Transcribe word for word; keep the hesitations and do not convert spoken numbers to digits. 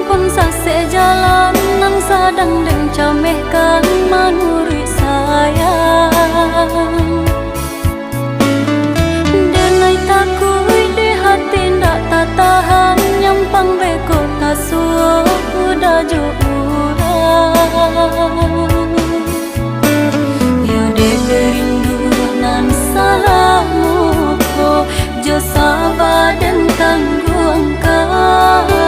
Pun sasek jalan nan sadang den camehkan manuruik sayang. Denai takuik di hati ndak tatahan, nyampang beko tasuo udah jo urang. Yo dek rindu nan salamo ko, jo saba den tangguangkan.